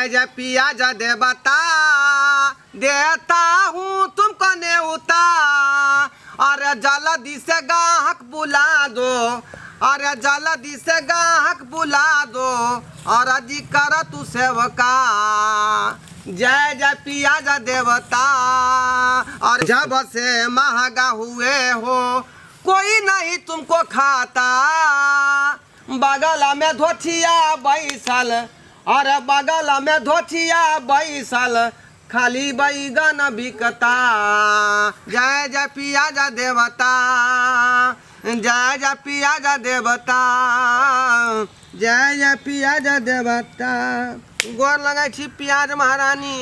जय जय पियाज देवता, देता हूँ तुमको नेवता। अरे जल्दी से गाहक बुला दो, अरे जल्दी से गाहक बुला दो, अरजी कर तू सेवका। जय जय पियाज देवता। और जब से महंगा हुए हो कोई नहीं तुमको खाता, बगल में धोथिया बैसल, अरे बगल में धोथिया बैसल, खाली बैगन बिकता। जय जय पियाज देवता, जय जय पियाज देवता, जय जय पियाज देवता। गोर लगै छी पियाज महारानी,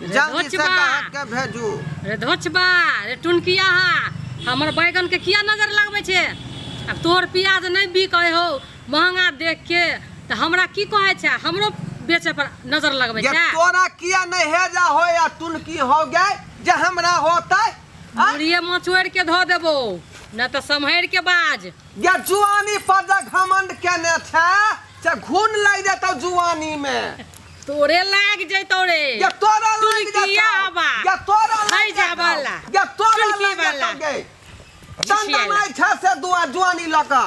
जल्दी से धोचबा। गाहक के भेजू। रे धोचबा, रे टुनकिया, हा हमर बैगन के किया नजर लगबै छै? आब तोहर प्याज नहि बिकै हो महंगा देख के, तऽ हमरा की कहै छै? हमरो बेचे पर नजर लगबै जे छै। तोरा किया नहि हेजा हो या टुनकी हो गए जे हमरा होतै? आँय? मुड़िए मचोड़ि के धऽ देबो, नहि तऽ सम्हरि के बाज। गे जुआनी पर जे घमंड केने छै से घुन लागि जेतौ जुआनी में। तोरे लागि जैतौ रे। गे तोरा लागि टुनकिया जेतौ। आबा। गे तोरा लागि खाइ जेतौ। जाबला। गे तोरा टुनकी लागि वाला। जेतौ गे। दंदनाइ छै से दुआ जुआनी लऽ कऽ।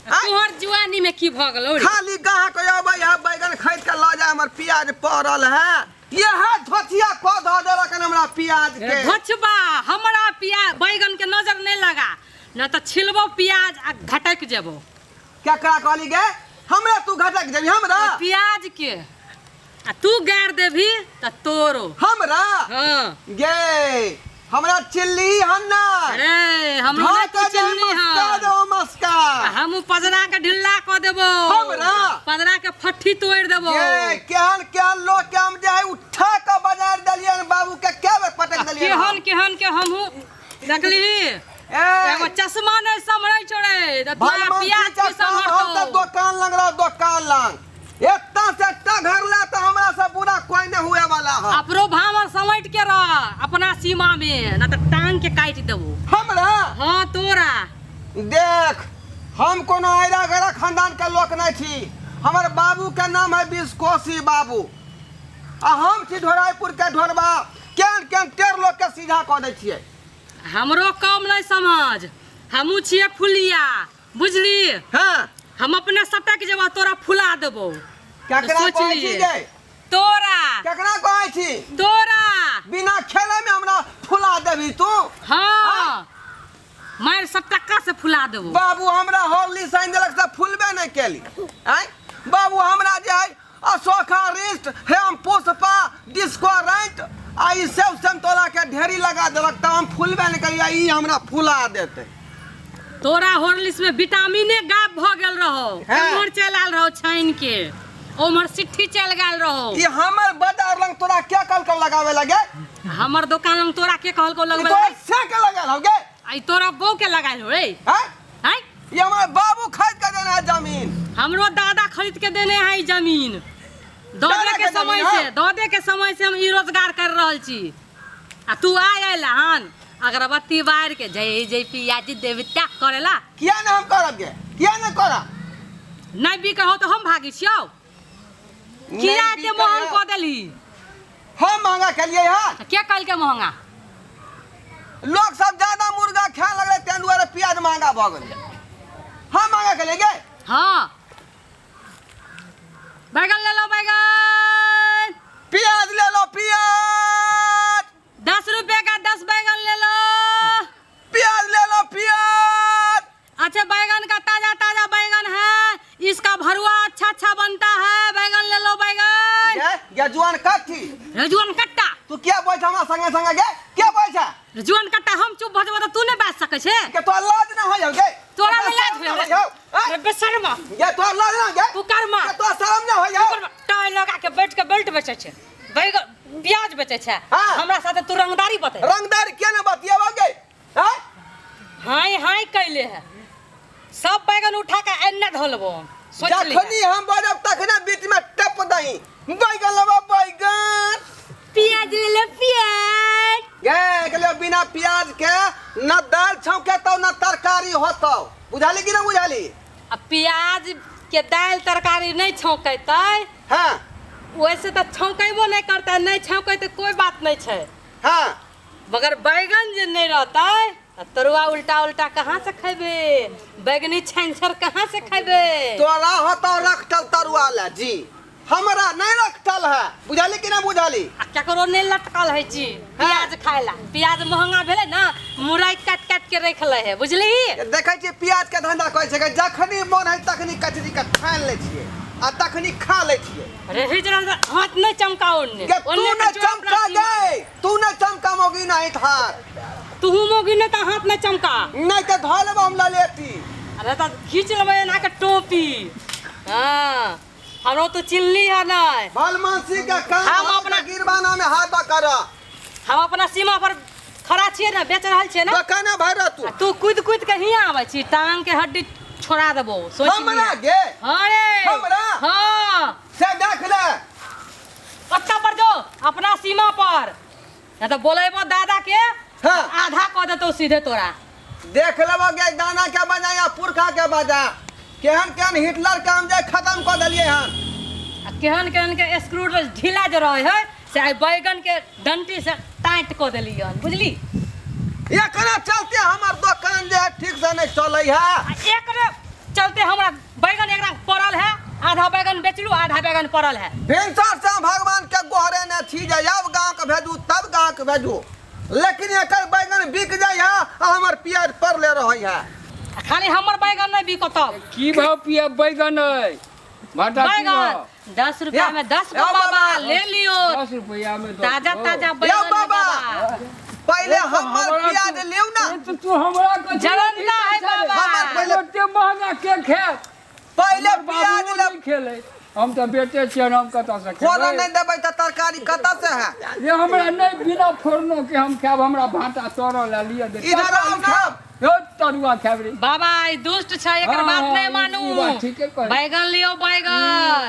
आँय? तोहर जुआनी में की भऽ गेलौ रे? खाली गाहक अबै है बैगन खरीद के लऽ जाय, हमर प्याज पड़ल है। यह धोतिया कऽ धऽ देलक हन हमरा प्याज के। धोचबा, हमरा प्याज बैगन के नजर नहि लगा, न तऽ छिलबो प्याज आ घटक जेबो। केकरा कहली गे? हमरा तू घटक जेबी? हमरा प्याज के आ तू गार देबी तऽ तोरो। हमरा? हाँ। गे हमरा चिल्ली हन ना। अरे हमरो धऽ नहि के तू चिल्ली जे मस्का हन। देबो मस्का। हमहूँ पजरा के ढिल्ला कऽ देबो। हमरा? पजरा के फट्ठी तोड़ि देबो। गे केहन केहन लोक के हम जे है उठा के बाजार देलियन, बाबू के के बेर पटक देलियन। केहन केहन के हमहूँ देखलिही। ए एगो चश्मा नहि सम्हरै छौ रे, तऽ तोरा भलमनसी प्याज के की काम हम तऽ सम्हरतौ? दोकान लग रहो, दोकान लग एकटा से एकटा घर ला तऽ हमरा से बुरा कोई नहीं हुए वाला है। अपरो भामर समेट के रह अपना सीमा में, ना तऽ टांग के काटि देबो। हमरा? हाँ तोरा। देख हम कोनो आयरा गैरा खानदान के लोक नहीं छी, हमर बाबू के नाम है बिस्कोसी बाबू आ हम छी ढोराईपुर के ढोरबा। केहन केहन टेर लोक के सीधा कऽ दै छियै। हमरो कम नहीं समझ, हमहूँ छियै फुलिया, बुझली? हाँ। हम अपने सटक जेबो तोरा फुला देबो। केकरा सोच कहै छी लिए। गे? तोरा। केकरा कहै छी? तोरा। बिना खेले में हमरा फुला देबी तू? हाँ। मारि सटक्का से फुला देबो। बाबू हमरा हॉर्ली साइन देलक से फुलबे नहीं केली। आँय बाबू हमरा जे है अशोका रिस्ट हेम पुष्पा डिस्को रेंट आ ई सेब संतोला के ढेरी लगा देलक तऽ हम फुलबे नहि करियै, ई हमरा फुला देतै। तोरा हॉर्लिक्स में विटामिने गायब भऽ गेल रहो। हाँ। एम्हर चलि आयल रहो छानि के, ओम्हर सिट्ठी चलि गेल रहो। ई हमर बाजार लंग तोरा के कहलकौ लगावे लगे? हमर दोकान लंग तोरा के कहलकौ ई लगबै तोरा लगे? से के लगल हौ गे? आ ई तोरा बहू के लगायल हो रे? हैं? हैं? ये हमारे बाबू खरीद के देने है जमीन। हमरो दादा खरीद के देने है ई जमीन। दादे दादा के के समय जमीन, से, हाँ। दादे के समय से हम ई रोजगार कर रहल छी। आ तू आय आयल हन अगरबत्ती बार के जय जय पियाजी देवता करेला। किया ना हम करब गे? किया ना करब? नहीं बिकै हो तो हम भागी छियौ। किया नहीं एते बिकै महंग है। कऽ देलही? हम महंगा केलियै हन? के कहलकै महंगा? लोग सब ज्यादा मुर्गा खाए लगलै ताहि दुआरे प्याज महंगा भऽ गेलै। हम महंगा केलियै गे? हाँ। बैगन ले लो बैगन। प्याज ले लो प्याज। 10 रुपए का 10 बैगन ले लो। प्याज ले लो प्याज। अच्छा बैगन का ताजा ताजा बैगन है, इसका भरुआ अच्छा अच्छा बनता है, बैगन ले लो बैगन। गे, गे जुआन कथी? रे जुआन कट्टा। तू क्या बोल हमरा संगे संगे गे? क्या बोल छा? रे जुआन कट्टा, हम चुप भ जेबो त तू नहीं बाज सकै छे। के तोरा लाज ना होय गे? तोरा नहीं लाज होय होय? अरे बेशर्मा। गे तोरा लाज ना गे? तू कर्मा। के तोरा शर्म ना होय? तू कर्मा। टाई लगा के बैठ के बेल्ट बेचै छे, बैगन प्याज बेचै छे। हाँ। हमरा साथे तू रंगदारी बते। रंगदारी के ना बतियाबो गे? हाँ? हाय हाय कैले है, सब बैगन उठा के एन्ने धोलबो। सोच लिहे। जखनी हम बजब तखने बीच में टप दही। बैगन लेबो बैगन। प्याज ले ले प्याज। गे गेलियो बिना प्याज के न दाल छौंकेतौ न तरकारी होतौ, बुझाली कि न बुझाली? आ प्याज के दाल तरकारी नहीं छौंकेतै। हाँ। वैसे तऽ छौंकेबो नहि करतै, नहि छौंकै तऽ कोइ बात नहि छै। हाँ। मगर बैगन जे नहि रहतै तऽ तरुआ उल्टा उल्टा कहाँ से खैबे, बैगनी छाँछर कहाँ से खैबे? तोरा होतो रखतल तरुआ ला जी, हमरा नहीं रखतल है, बुझाली कि ना बुझाली? आ केकरो नहि लटकल है जी प्याज खाय ला। प्याज महंगा भेलै ना, मुरई काटि काटि के राखि लै है, बुझलिही? देखै छियै प्याज के धंधा करै छै, जखनी मन है तखनी कचरी के छानि लै छियै आ तखनी खा लै छियै। अरे हिजरा हाथ नहीं चमकाओ ने। के तू ओन्ने ने के जो अपना चमका सीमा। गए, तू ने चमका मोगी नहीं थार। तू मोगी नहीं तो हाथ नहीं चमका। नहीं तो धो लेबो हम ललेती। अरे तो खींच लेबै एना के टोपी। हाँ हमरो तो चिल्ली है नहीं। भलमानसी के काम हम अपना गिरबाना में हाथ कर। हम अपना सीमा पर खड़ा छियै ना, बेच रहल छियै ना। दोकान भर तू। आ तू कूद कूद के हियाँ आबै छी, टांग के हड्डी छोड़ा देबो। सोच हमरा गे? हाँ रे। हमरा? हाँ। से देख ले। पत्ता पर जो अपना सीमा पर, नहीं तो बोलेबो दादा के। हाँ। आधा कह देतो सीधे तोरा। देख लेबो गे दाना के बजा या पुरखा के बजा, केहन केहन हिटलर के हम जे खत्म कऽ देलियै हन। आ केहन केहन के स्क्रू ढीला जे रहे है से आइ बैगन के डंटी से टाइट कऽ देलियै हन, बुझली? एकरा चलते हमर दोकान जे है ठीक से नहीं चलै है। आ एकरे चलते हमरा बैगन एकरा पड़ल है, आधा बैगन बेचलू आधा बैगन पड़ल है। भिनसर से भगवान के गोहरे ने छी जे अब गाँव के भेजू तब गाँव के भेजू, लेकिन एकर बैगन बिक जाइ है आ हमर प्याज पड़ले रहै है। आ खाली हमर बैगन नहीं बिकत तब। की भाव पिया बैगन है? भाटा की बैगन भाव? 10 रुपया या, में 10 या गो बाबा बाबा। ले लियो। 10 रुपया में 10 ताजा गो। ताजा या बैगन है बाबा, बाबा। पहले ये तो हमर हमरा प्याज तू- लिउ ना। ये तो तू हमरा कथी जलनता है बाबा। हमर पहले ओते महंगा के खायत? पहले हमर बाबूओ प्याज ले नहि खेलै, हम तऽ बेटे छियनि, हम कतऽ से फोरन खेबै? नहीं देबै तऽ तरकारी कतऽ से है? ये हमरा नहि, बिना फोरनो के हम खायब। हमरा भाटा तरल लए लिअ दे। इधर आउ ना। यौ तरुआ खायब रे। बाबा ई दुष्ट छै, एकर हाँ, बात नहीं ई मानू। बात ठीके कहै। बैगन लियो बैगन।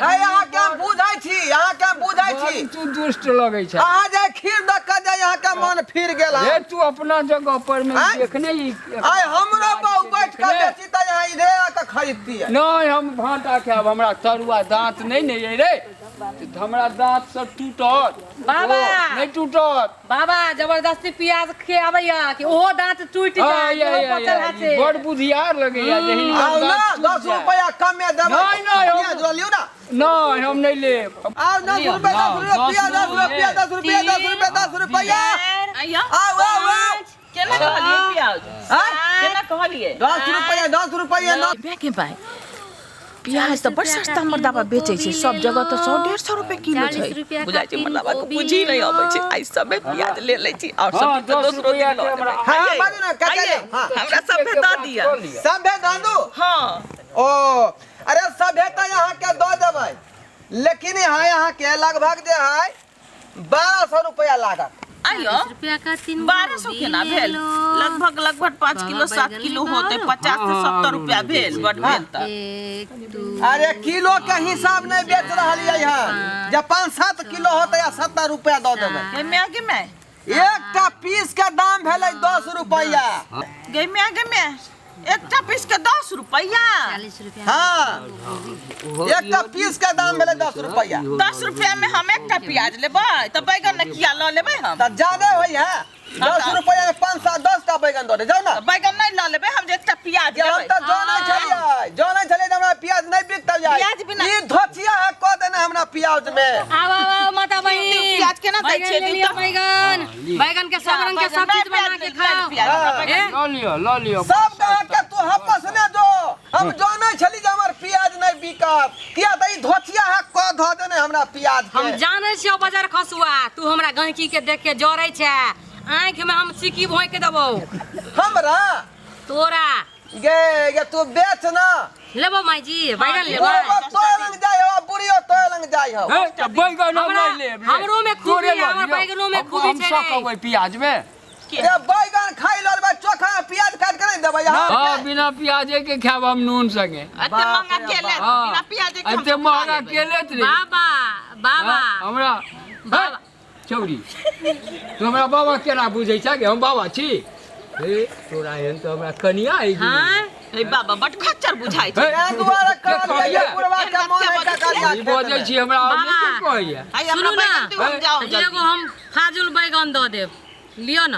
है अहाँ के हम बुझै छी, अहाँ के हम बुझै छी। बड़ तू दुष्ट लगै छै। अहाँ जे खीर दऽ के जे अहाँ के मन फिर गेल रे हन। तू अपना जगह पर में आँय? देखने ई आइ हमरो बहु बैठ के देखने। बेची तऽ अहाँ इधरे आके खरीदतियै। नहि, हम भाटा खायब, हमरा तरुआ दाँत नहि ने अइ रे, तऽ हमरा दाँत सब टूटत। बाबा। ओ, नहि टूटत। बाबा जबरदस्ती प्याज खियाबैया कि ओहो दांत टूटि हाँ, जाय, या, ओहो या, बचल या, है ई से। बड़ बुधियार लगैया जे हिनकर आउ ना, दाँत टूटि 10 जाय। रुपया कमे देबै। नहि, नहि, हम- प्याज लऽ लियौ ना। नहि, हम नहि लेब। आउ, 10 लिअ। रुपया, 10 रुपया, 10 रुपया, 10 रुपया, 10 रुपया, 10 रुपया। चारि, आउ, आउ, आउ। पाँच, केना कहलियै प्याज? आँय? केना कहलियै? 10 रुपया, 10 रुपया, नौ। माय के भाय, प्याज तऽ बड़ सस्ता मर्दाबा बेचै छै, सब जगह तऽ 100 150 रुपए किलो छै। बुझाइ छै मर्दाबा के बुझी नहि अबै छै। आइ सबे प्याज ले लै छी आओर सब हाँ, तऽ 10 दोसरो रुपैआ दिन लऽ के हमरा लेबै। हाँ, आइये, बाजू ना, कते आइये, लेब? हाँ। हमरा सभे दऽ दिअ। सभे दऽ दू? हाँ। ओ अरे सभे तऽ अहाँके दऽ देबै, लेकिन यहाँ अहाँके लगभग जे है 1200 रुपया लागत। आइयो रुपया का तीन 1200 केना भेल? लगभग लगभग 5 किलो 7 किलो होते, 50 से 70 रुपया भेल, बड भेल तऽ। एक दू। अरे किलो के हिसाब नहीं बेच रहलियै हन, जे 5-7 किलो होते या 70 रुपया दऽ देबै। गे माय, गे माय। एकटा पीस के दाम भेलै 10 रुपया। गे माय, गे माय, एकटा पीस के 10 रुपया? 40 रुपया। हाँ, एकटा पीस के दाम भेलै 10 रुपया। 10 रुपया में हम एकटा प्याज लेबै तऽ बैगन ने किया लऽ लेबै हम? तऽ जादे होइ है, 10 रुपया में 5 7 10 टा बैगन दऽ दे, जाउ ना। तऽ बैगन नहि लऽ लेबै हम, जे एकटा प्याज जे हम लेबै। तऽ जानै छलियै, जानै छलियै जे हमरा प्याज नहि बिकतै। प्याज बिना- ई धोचिया है कऽ देने हमरा प्याज में। आउ आउ आउ माता बहिन। प्याज केना दै बैगन छियै? ले लिअ, बैगन, बैगन के सब रंग के सब चीज बना के खाओ। प्याज, हाँ। ए, लऽ लिअ, लऽ लिअ। सब गाहक के तू हपस ने जो, हम जानै छली जे हमर प्याज नहि बिकत, किया तऽ ई धोचिया है कऽ धऽ देने हमरा प्याज के। हम जानै छियौ बजार खसुआ, तू हमरा गहिंकी के देख के जरै छै, आँखि में हम सिक्की भोंकि देबौ। हमरा? तोरा। गे गे तू बेच ना। लेबो माई जी बैगन लेबो? बुढ़बो तोरे लग जाय हो, बुढ़ियो तोरे लग जाय हो। हे, तऽ बैगन हम हमरा- नहि लेब रे। हमरो में खूबी तोरे है, लऽ हमर लिअ। बैगनो में हम- खूबी हम छै शक रे। अबै प्याज में। रे बैगन खाइ लऽ चोखा में प्याज काटि के नहि देबै अहाँ? हाँ, बिना प्याजे के खायब हम नून संगे। एते महंगा के लेत? हाँ। बिना प्याजे के हम एते सब खा महंगा लेबै। के लेत रे? बाबा बाबा। हाँ, हमरा बाबा। चौरी, तू हमरा बाबा केना बुझै छ कि हम बाबा छी? हे, तोरा एहन तऽ हमरा कनिया अइ कि नहि? हाँ। हे बाबा बड खच्चर बुझाइ छै। ताहि दुआरे कहलियै जे बुढ़वा के मोन है ककरिया ई बजै छी हमरा आओर नहि बाबा। के कहैया। आइ हमरा सुनू ना। बैगन दियौ, हम जाउ एगो जल्दी। हम फाजुल बैगन दऽ देब, लिअ न।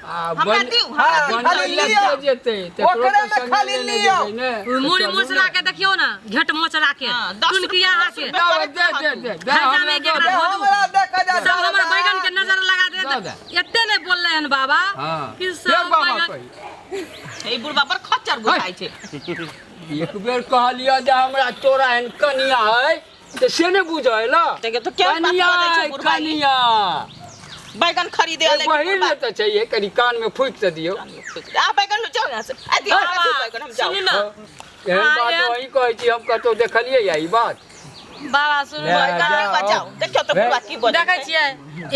आ हमरा बन- दियौ, हमरा हाँ, दियौ। खाली बनैला लिअ। के जेतै तेकरो ओकरे तऽ में संगे खाली लेने लिअ। जेबै ने। मुड़ी चलू मोचरा ने। के देखियौ ने, घेट मोचरा के, हाँ, 10 टुनकिया रुपया, के। दे दे दे दे दे खर्चा हमरा में दे केकरा दे। धो दू। हमरा देखा जा सब हमर बैगन के नजर लगा दे। दऽ दे। एते नहि बोलले हन बाबा हाँ। कि फेर सब बाबा बैगन कही। हे बुढ़बा बड़ खच्चर बुझाइ छै। एक बेर कहलियऽ जे हमरा तोरा एहन कनिया है तऽ से नहि बुझल ने। देखियौ तऽ केहन बात कनिया बजै छै है, बुढ़बा ई। कनिया बैगन खरीदे अलै कि वही बुढ़बा? ने तऽ चाहिए, कनि कान में फूकि तऽ दियौ। आ बैगन लो, जाउ यहाँ से। आ दियौ, हमरा दियौ बैगन, हम जाउ। सुनू ने एहन हाँ, बात एहन- वही कहै छी, हम कतहु देखलियै या ई बात? बाबा सुनू ले, बैगन जाओ। लिअ, जाउ। देखियौ तऽ बुढ़बा की बजै देखै छै। छियै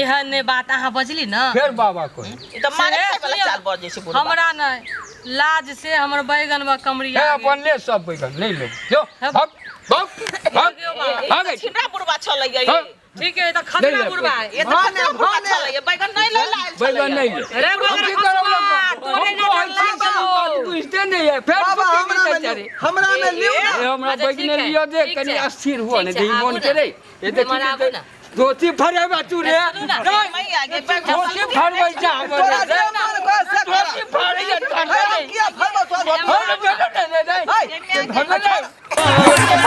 एहन नहि बात अहाँ बजली ने। फेर बाबा कहै। ई तऽ मारे से खाय वाला सुनियौ, चाल बजै छै बुढ़बा। हमरा नहि लाज से हमर बैगन में कमरिया हे गेल। अपन ले सब बैगन ले लो, जो हे। हक हक हक ई हक। तऽ छिनरा बुढ़बा छलै यै। हाँ। ठीक है, तऽ खतरा ले ले। बुढ़बा है। ये तऽ भने, खतरा बुढ़बा भने। छलै यै, बैगन नहि लै लायल छलै बैगन नहीं यै। ले। रे हम बैगन की करब खसुआ, लग तोरे हम कहै नजर छी लागल। से बात बुझते नहीं है, फेर बाबा सुती हमरा नहीं में चले। लिउ, हमरा में लिउ ए ना। हमरा अच्छा, बैगन ठीक है, लियो दे, ठीक कनि छै। अस्थिर हुआ ठीक ने छै, दे आबू मन ने। के रे। ये देखी इम्हर आबू ने। धोती फरेबा तू रे। सुनू ना। नहीं, मैया गे, बैगन धोती फरबै जा हमर तोरा रे। जे मन कहे से कर। धोती फाड़ै जा तोहर हे, रे। हम किया फरबौ तोरा धोती? फरबै ने रे, रे। हे, फरबै ने।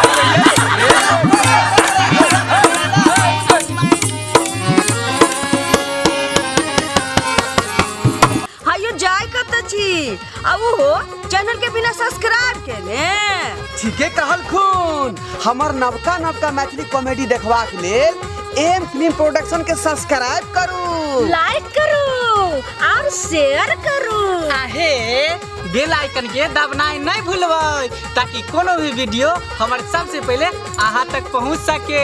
हायो जाय कत छी आ ओहो चैनल के बिना सब्सक्राइब केने। ठीके कहलखुन, हमर नवका नवका मैथिली कॉमेडी देखबाक लेल एम फिल्म प्रोडक्शन के सब्सक्राइब करू, लाइक करू और शेयर करू। आहे बेल आइकन के दबनाइ नहीं भूलबै ताकि कोनो भी वीडियो हमर सबसे पहले अहाँ तक पहुँच सके।